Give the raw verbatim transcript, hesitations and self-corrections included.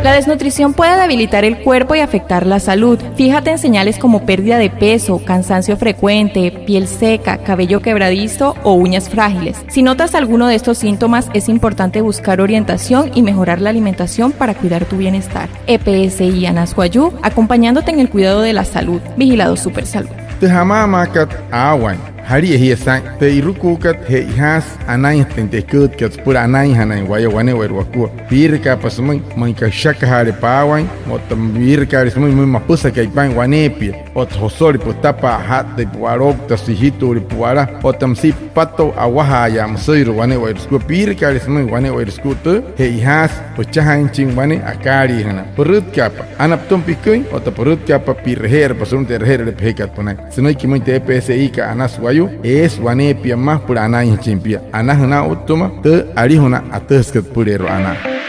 La desnutrición puede debilitar el cuerpo y afectar la salud. Fíjate en señales como pérdida de peso, cansancio frecuente, piel seca, cabello quebradizo o uñas frágiles. Si notas alguno de estos síntomas, es importante buscar orientación y mejorar la alimentación para cuidar tu bienestar. E P S I Anas Wayuu, acompañándote en el cuidado de la salud. Vigilado Supersalud. Tü jamaamaakat aawaain, jalia jia saa'in. Tü e'irukuukat, che'ojaasü anainjatüin tü eküütkat süpüla anainjanain waya wane'ewaire wakua. Piirakaapa sümüin müin kasa süshakajaale paawaain, otta piirakaale sümüin müin mapüsakai paa'in waneepia, otta josole pütapa'a aja'ttüin pu'wala, oukta süjituule pu'wala, otta müsia püpatoo awajaayaa müsüirua wane'ewaire sükua. Piirakaale sümüin wane'ewaire sükua tüü, che'ojaasü püchajainjachin wane akaaliijünaa. Pürütkaapa, ana pütüma piküin otta pürütkaapa pi'reje'erapa sümüin tü e'reje'erüle pejekat pünain. Sünüiki müin tü E P S I kat Anas Wayuu, eesü waneepia mma süpüla anainjachin pia. Anajünaa otta sütüma tü alijuna atüjasükat süpüleerua anaa.